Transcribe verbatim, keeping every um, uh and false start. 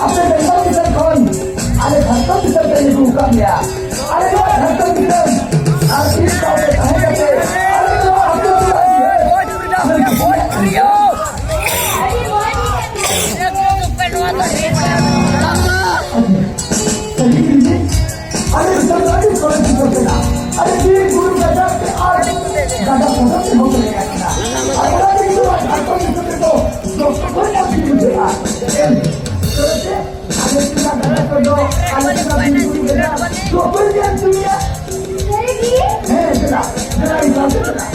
ᱟᱯᱮ ᱵᱮᱝᱜᱚᱞ ᱫᱤᱥᱚᱢ ᱠᱷᱚᱱ ᱟᱞᱮ ᱡᱷᱟᱲᱠᱷᱚᱸᱰ ᱫᱤᱥᱚᱢ ᱯᱮ ᱟᱹᱜᱩ ᱟᱠᱟᱫ ᱞᱮᱭᱟ᱾ ᱟᱞᱮ ᱱᱚᱣᱟ ᱡᱷᱟᱲᱠᱷᱚᱸᱰ ᱫᱤᱥᱚᱢ ᱟᱨ ᱪᱮᱫ ᱥᱟᱶᱛᱮ ᱛᱟᱦᱮᱸ ᱠᱟᱛᱮ ᱟᱞᱮ ᱱᱚᱣᱟ ᱟᱹᱛᱩ ᱴᱚᱞᱟ ᱡᱤᱭᱚᱱ ᱟᱹᱰᱤ ᱢᱚᱡᱽ ᱜᱮ᱾ ᱟᱞᱮ ᱫᱤᱥᱚᱢ ᱫᱚ ᱟᱹᱰᱤ ᱥᱚᱨᱮᱥ ᱫᱤᱥᱚᱢ ᱠᱟᱱᱟ᱾ ᱟᱹᱰᱤ ᱵᱤᱨ ᱵᱩᱨᱩ ᱜᱟᱡᱟᱲ ᱛᱮ ᱟᱨ ᱜᱟᱰᱟ ᱥᱚᱰᱚᱜ ᱛᱮ ᱦᱚᱸ ᱯᱮᱨᱮᱡ ᱟᱠᱟᱱᱟ᱾ ᱟᱨ ᱚᱱᱟ ᱛᱮᱜᱮ ᱱᱚᱣᱟ ᱡᱷᱟᱲᱠᱷᱚᱸᱰ ᱫᱤᱥᱚᱢ ᱨᱮᱫᱚ ᱡᱚᱛᱚ ᱠᱷᱚᱱ ᱢᱚᱡᱽ ᱜᱮ ᱵᱩᱡᱷᱟᱹᱜᱼᱟ᱾ ᱮᱱ ᱛᱚᱵᱮ ᱪᱮᱫ? ᱟᱞᱮ ᱥᱮᱱᱟᱜ ᱜᱟᱰᱟ ᱠᱚᱫᱚ, ᱟᱞᱮ ᱥᱮᱱᱟᱜ ᱵᱤᱨ ᱵᱩᱨᱩ ᱜᱟᱡᱟᱲ ᱫᱚ ᱚᱠᱚᱭ ᱧᱮᱞ ᱦᱚᱪᱚᱭᱟ? ᱦᱮᱸ, ᱪᱟᱞᱟᱜ, ᱪᱟᱞᱟᱜ, ᱪᱟᱞᱟᱜ, ᱪᱟᱞᱟᱜ᱾